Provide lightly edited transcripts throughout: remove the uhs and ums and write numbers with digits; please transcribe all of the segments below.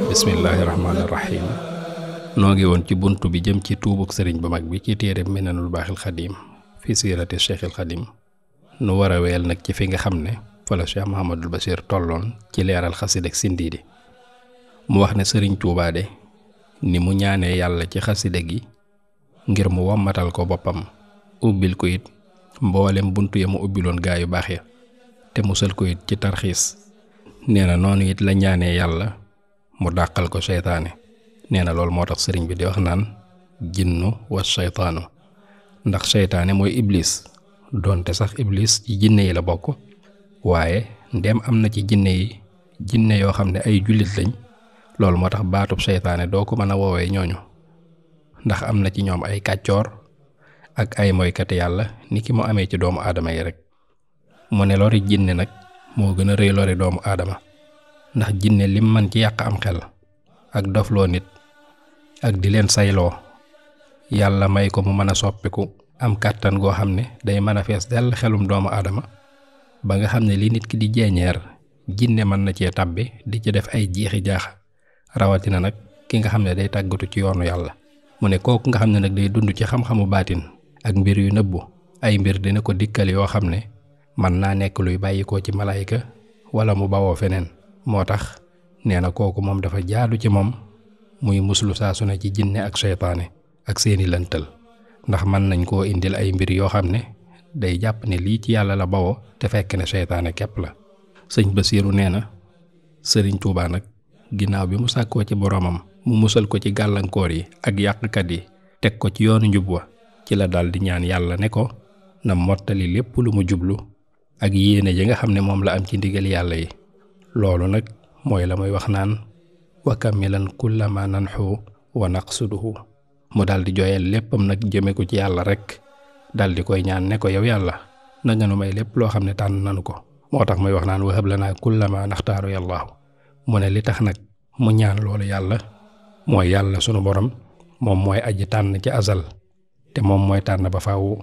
bismillaahi rahmaani rahiim. noo ngi woon ci bunt bi jëm ci tuubug sëriñ bu mag bi ci téere Minanul Baaxil Xadiim fi siirati Cheikhil Xadim nu war a weel nag ci fi nga xam ne fa la Cheikh Mouhamadul Bachir tolloon ci leeral xasida ak sindiidi mu wax ne sëriñ Tuubaa de ni mu ñaanee yàlla ci xasida gi ngir mu wommatal ko boppam ubbil ko it mboolem buntu ya mu ubbiloon gaa yu baax ya te musal ko it ci tarxiis nee na noonu it la ñaanee yàlla mu dàqal ko seytaane nee na loolu moo tax sëriñ bi di wax naan jinnu wa seytaanu ndax seytaane mooy iblis doonte sax iblis ci jinne yi la bokk waaye ndem am na ci jinne yi jinne yoo xam ne ay jullit lañ loolu moo tax baatub seytaane doo ko mën a woowee ñooñu ndax am na ci ñoom ay kàccoor ak ay moykati yàlla ni ki mu amee ci doomu aadama yi rek mu ne lori jinne nag moo gën a rëy lori doomu aadama ndax jinne lim man ci yàq am xel ak dofloo nit ak di leen sayloo yàlla may ko mu mën a soppiku am kàttan goo xam ne day mën a fees dell xelum doomu aadama ba nga xam ne li nit ki di jeeñeer jinne mën na cee tabbi di ci def ay jiixi jaaxa rawatina nag ki nga xam ne day tàggatu ci yoonu yàlla mu ne kooku nga xam ne nag day dund ci xam-xamu baatin ak mbir yu nëbbu ay mbir dina ko dikkal yoo xam ne mën naa nekk luy bàyyikoo ci malaayika wala mu bawoo feneen moo tax nee na kooku moom dafa jaadu ci moom muy muslu saa su ne ci jinne ak seytaane ak seeni lëntal ndax mën nañ koo indil ay mbir yoo xam ne day jàpp ne lii ci yàlla la bawoo te fekk ne seytaane képp la sëñ Basiiru nee na sëriñ Tuubaa nag ginnaaw bi mu sàkkoo ci boroomam mu musal ko ci gàllankoor yi ak yàqkat yi teg ko ci yoonu njub wa ci la dal di ñaan yàlla ne ko na mottali lépp lu mu jublu ak yéene yi nga xam ne moom la am ci ndigal yàlla yi loolu nag mooy la muy wax naan wa kamilan kullama nanxu wa naqsuduhu mu dal di jooyal léppam nag jëme ko ci yàlla rek dal di koy ñaan ne ko yow yàlla na nga nu may lépp loo xam ne tànn nanu ko moo tax muy wax naan wahab lanaa kullama naxtaaru yàllaahu mu ne li tax nag mu ñaan loolu yàlla mooy yàlla sunu borom moom mooy aji tànn ci azal te moom mooy tànn ba faaw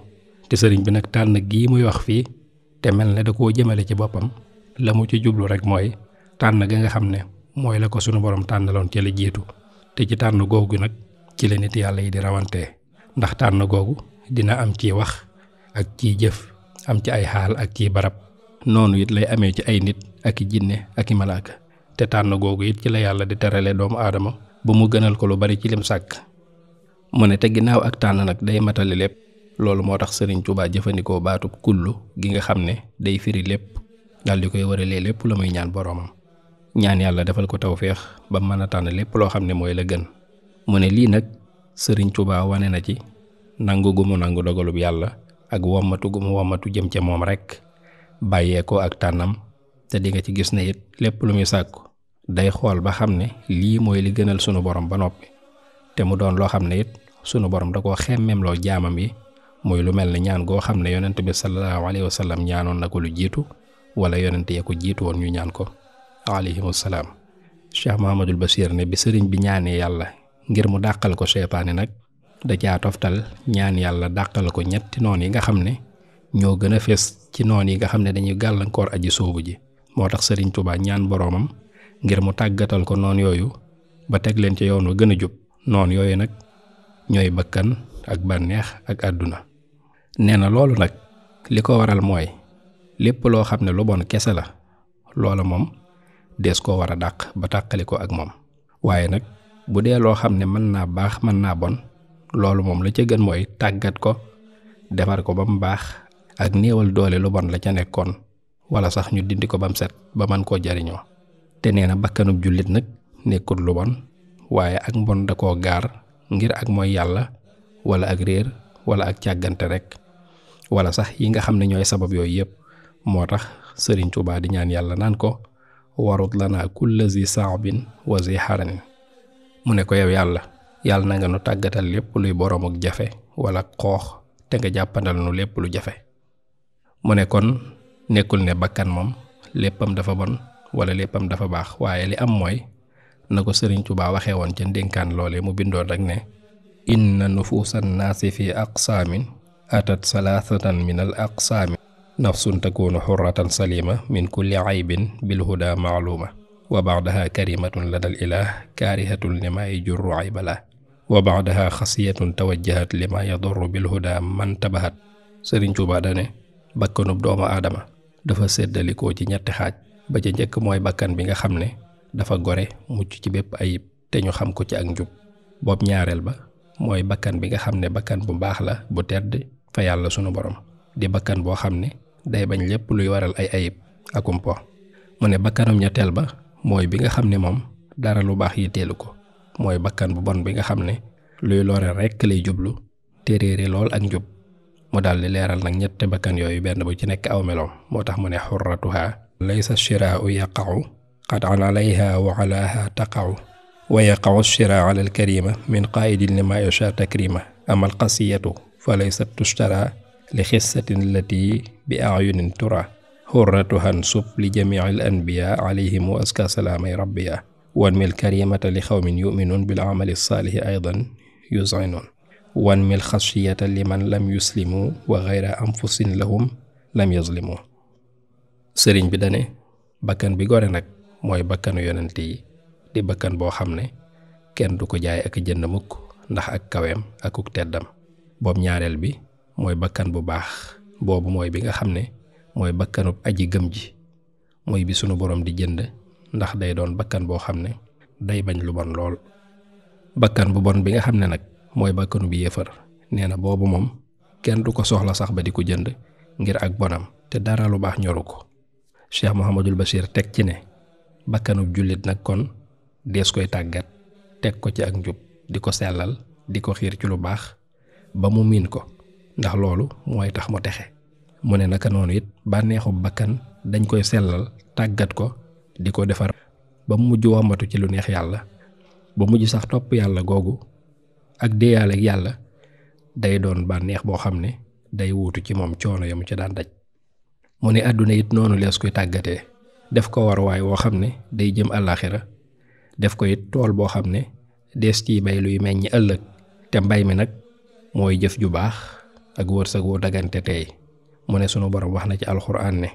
te sëriñ bi nag tànn gii muy wax fii te mel ne da koo jëmale ci boppam la mu ci jublu rek mooy tànn ga nga xam ne mooy la ko sunu borom tànnaloon ci la jiitu te ci tànn googu nag ci la nit yàlla yi di rawantee ndax tànn googu dina am ci wax ak ciy jëf am ci ay xaal ak ciy barab noonu it lay amee ci ay nit ak i jinne ak i malaaka te tànn googu it ci la yàlla di terale doomu aadama ba mu gënal ko lu bari ci lim sàkk mu ne te ginnaaw ak tànn nag day matali lépp loolu moo tax sëriñ Tuubaa jëfandikoo baatub kullu gi nga xam ne day firi lépp dal di koy waralee lépp la muy ñaan boroomam ñaan yàlla defal ko tawféex ba mën a tànn lépp loo xam ne mooy la gën mu ne lii nag sëriñ Tuubaa wane na ci nangu gu mu nangu dogalub yàlla ak wommatu gu mu wommatu jëm ca moom rek bàyyee ko ak tànnam te di nga ci gis ne it lépp lu muy sàkku day xool ba xam ne lii mooy li gënal sunu borom ba noppi te mu doon loo xam ne it sunu borom da koo xemmemloo jaamam yi muy lu mel ne ñaan goo xam ne yonent bi sallallahu alayhi wa sallam ñaanoon na ko lu jiitu wala yonent ya ko jiitu woon ñu ñaan ko alayhimu salaam Cheikh Mouhamadul Bachir ne bi sëriñ bi ñaanee yàlla ngir mu dàqal ko seytaane nag da caa toftal ñaan yàlla dàqal ko ñetti noon yi nga xam ne ñoo gën a fees ci noon yi nga xam ne dañuy gàllankoor aji soobu ji moo tax sëriñ Tuubaa ñaan boroomam ngir mu tàggatal ko noon yooyu ba teg leen ci yoon wa gën a jub noon yooyu nag ñooy bakkan ak bànneex ak àdduna nee na loolu nag li ko waral mooy lépp loo xam ne lu bon kese la loola moom dees koo war a dàq ba tàqali ko ak moom waaye nag bu dee loo xam ne mën naa baax mën naa bon loolu moom la ca gën mooy tàggat ko defar ko ba mu baax ak néewal doole lu bon la ca nekkoon wala sax ñu dindi ko ba mu set ba mën koo jariñoo te nee na bakkanub jullit nag nekkul lu bon waaye ak mbon da koo gaar ngir ak mooy yàlla wala ak réer wala ak càggante rek wala sax yi nga xam ne ñooy sabab yooyu yëpp moo tax sëriñ Tuubaa di ñaan yàlla naan ko warut lanaa kulla zi saabin wa zi xaranin mu ne ko yow yàlla na nga nu tàggatal lépp luy boroom ak jafe wala xoox te nga jàppandal nu lépp lu jafe mu ne kon nekkul ne bakkan moom léppam dafa bon wala léppam dafa baax waaye li am mooy na ko sëriñ Tuubaa waxee woon ca ndénkaan loole mu bindoon rek ne inna nufuusan naasi fi aqsaamin atat salaasatan min al aqsaami nafsun takunu xurratan salima min kulli aybin bil huda maaluma wa ba'daha karimatun ladal ilah kaarihatun lima yajurru aybala wa ba'daha xasiyatun tawajjahat lima yadurru bil huda man tabahat. Sëriñ Tuubaa dane bakkanub doomu aadama dafa séddalikoo ci ñetti xaaj. ba ca njëkk mooy bakkan bi nga xam ne dafa gore mucc ci bépp ayib te ñu xam ko ci ak njub. boobu ñaareel ba mooy bakkan bi nga xam ne bakkan bu baax la bu tedd fa yàlla sunu borom di bakkan boo xam ne day bañ lépp luy waral ay ayib akum po. mu ne bakkanam ñetteel ba mooy bi nga xam ne moom dara lu baax yitteelu ko mooy bakkan bu bon bi nga xam ne luy lore rekk lay jublu te réere lool ak njub. mu daal di leeral nag ñetti bakkan yooyu benn bu ci nekk aw meloom moo tax mu ne xurratuha laysa shiraau yaqa'u qat'an alayha wa alaha taqa'u wa yaqa'u shiraa ala alkarima min qaa'idin lima yasha takrima ama alqasiyatu fa laysat tushtara li xissatin allati bi a'yunin tura xurratuha sub li jamii al anbiya alayhim wa aska salaamay rabbiya wanmil karimata li xawmin yu'minun bil amali saalihi aydan yuz'inun wanmil xasiyata liman lam yuslimu wa gayra anfusin lahum lam yazlimu. sëriñ bi dane bakkan bi gore nag mooy bakkanu yonent yi di bakkan boo xam ne kenn du ko jaay ak jënd mukk ndax ak kaweem akuk teddam. boobu ñaareel bi mooy bakkan bu baax boobu mooy bi nga xam ne mooy bakkanub aji gëm ji mooy bi sunu borom di jënd ndax day doon bakkan boo xam ne day bañ lu bon lool. bakkan bu bon bi nga xam ne nag mooy bakkanu bi yéefar nee na boobu moom kenn du ko soxla sax ba di ko jënd ngir ak bonam te dara lu baax ñoru ko. Cheikh Mouhamadul Bachir teg ci ne bakkanub jullit nag kon dees koy tàggat teg ko ci ak njub di ko sellal di ko xiir ci lu baax ba mu miin ko ndax loolu mooy tax mu texe. mu ne naka noonu it bànneexub bakkan dañ koy sellal tàggat ko di ko defar ba mu mujj wombatu ci lu neex yàlla ba mujj sax topp yàlla googu ak déeyaale ak yàlla day doon bànneex boo xam ne day wuutu ci moom coono ya mu ci daan daj. mu ne àdduna it noonu lees koy tàggatee def ko waruwaay woo xam ne day jëm àllaaxira def ko it tool boo xam ne dees ciy bay luy meññi ëllëg te mbay mi nag mooy jëf ju baax ak wërsëg wu dagante tey. mu ne sunu borom wax na ci alxuraan ne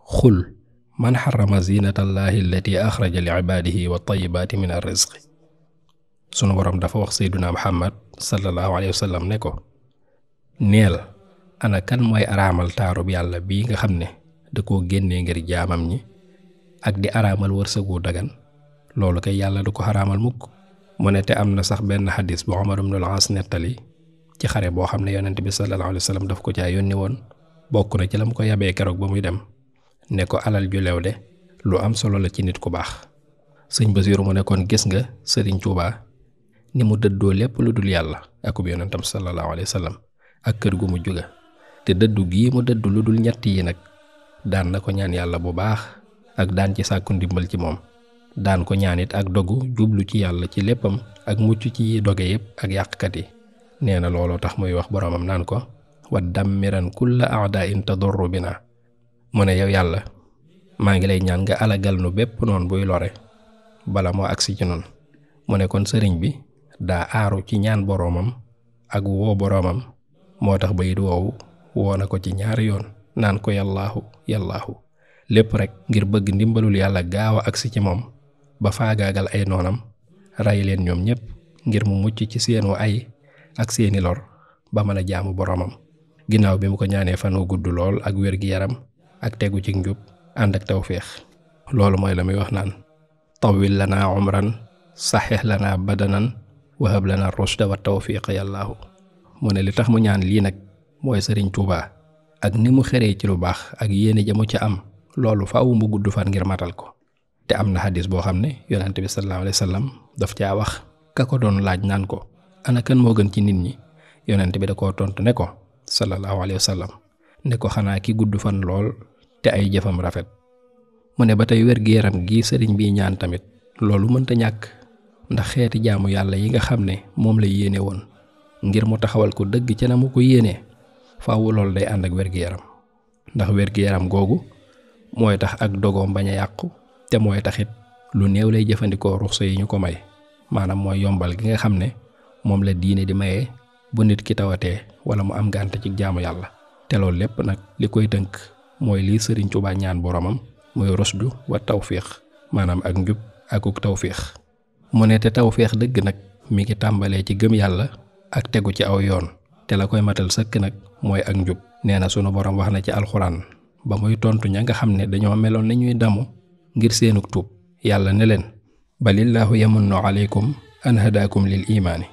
xul man xarama zinatallahi allati axraja li ibaadihi wa tayibaati min arrizqi. sunu borom dafa wax sayduna muhammad sallallahu alayhi wa sallam ne ko neel ana kan mooy araamal taarub yàlla bii nga xam ne da koo génnee ngir jaamam ñi ak di araamal wërsëgu dagan loolu kay yàlla du ko xaraamal mukk. mu ne te am na sax benn xadis bu Umar ibn al-As nettali ci xare boo xam ne yonent bi sallallahu alayhi wa sallam daf ko caa yónni woon bokk na ci la mu ko yabee keroog ba muy dem ne ko alal ju lew de lu am solo la ci nit ku baax. sëñ Basiiru mu ne kon gis nga sëriñ Tuubaa ni mu dëddoo lépp lu dul yàlla akub yonentam sallallahu alayhi wa sallam ak kër gu mu juga te dëddu gii mu dëddu lu dul ñett yi nag daan na ko ñaan yàlla bu baax ak daan ci sàkku ndimbal ci moom daan ko ñaan it ak dogu jublu ci yàlla ci léppam ak mucc ci doge yépp ak yàqkat yi. nee na looloo tax muy wax boroomam naan ko wa dammiran kulla a'da'in tadurru bina. mu ne yow yàlla maa ngi lay ñaan nga alagal nu bépp noon buy lore bala moo agsi ci noonu. mu ne kon sëriñ bi daa aaru ci ñaan boroomam ak woo boroomam moo tax bayit woowu woo na ko ci ñaari yoon naan ko yallaahu yallaahu lépp rek ngir bëgg ndimbalul yàlla gaaw a agsi ci moom ba faagaagal ay noonam ray leen ñoom ñépp ngir mu mucc ci seenu ay ak seeni lor ba mën a jaamu boroomam. ginnaaw bi mu ko ñaanee fan wu gudd lool ak wér gi yaram ak tegu ci njub ànd ak tawféex. loolu mooy la muy wax naan tawil lana umran saxix lana badanan wahab lana rushda wa tawfiq yàllaahu. mu ne li tax mu ñaan lii nag mooy sëriñ Tuubaa ak ni mu xeree ci lu baax ak yéene ja mu ca am loolu faaw mu gudd fan ngir matal ko. te am na xadis boo xam ne yonent bi sallallahu alayhi wa sallam daf caa wax ka ko doon laaj naan ko ana kan moo gën ci nit ñi yonent bi da koo tontu ne ko sallallahu alayhi wa sallam ne ko xanaa ki gudd fan lool te ay jëfam rafet. mu ne ba tey wér-gu-yaram gi sëriñ bi ñaan tamit loolu mënta ñàkk ndax xeeti jaamu yàlla yi nga xam ne moom la yéene woon ngir mu taxawal ko dëgg ca na mu ko yéenee faaw loolu day ànd ak wér-gu-yaram ndax wér-gu-yaram googu mooy tax ak dogoom bañ a yàqu te mooy taxit lu néew lay jëfandikoo ruxsa yi ñu ko may maanaam mooy yombal gi nga xam ne moom la diine di maye bu nit ki tawatee wala mu am gànt ci jaamu yàlla. te loolu lépp nag li koy tënk mooy lii sëriñ Tuubaa ñaan boromam mooy rusdu wa tawfiq maanaam ak njub akuk tawféex. mu ne te tawféex dëgg nag mi ngi tàmbalee ci gëm yàlla ak tegu ci aw yoon te la koy matal sëkk nag mooy ak njub. nee na sunu borom wax na ci alxuraan ba muy tontu ña nga xam ne dañoo meloon ni ñuy damu ngir seenug tuub yàlla ne leen balillaahu yamunnu aleykum an hadaakum lil imaani.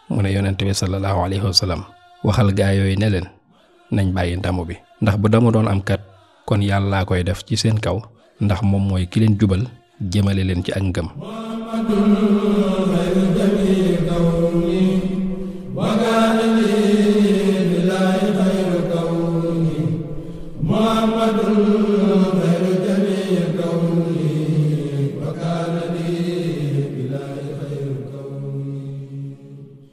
mu ne yonent bi sallallahu alayhi wa sallam waxal gaa yooyu ne leen nañ bàyyi damu bi ndax bu damu doon am kat kon yàllaa koy def ci seen kaw ndax moom mooy ki leen jubal jëmale leen ci ak ngëm.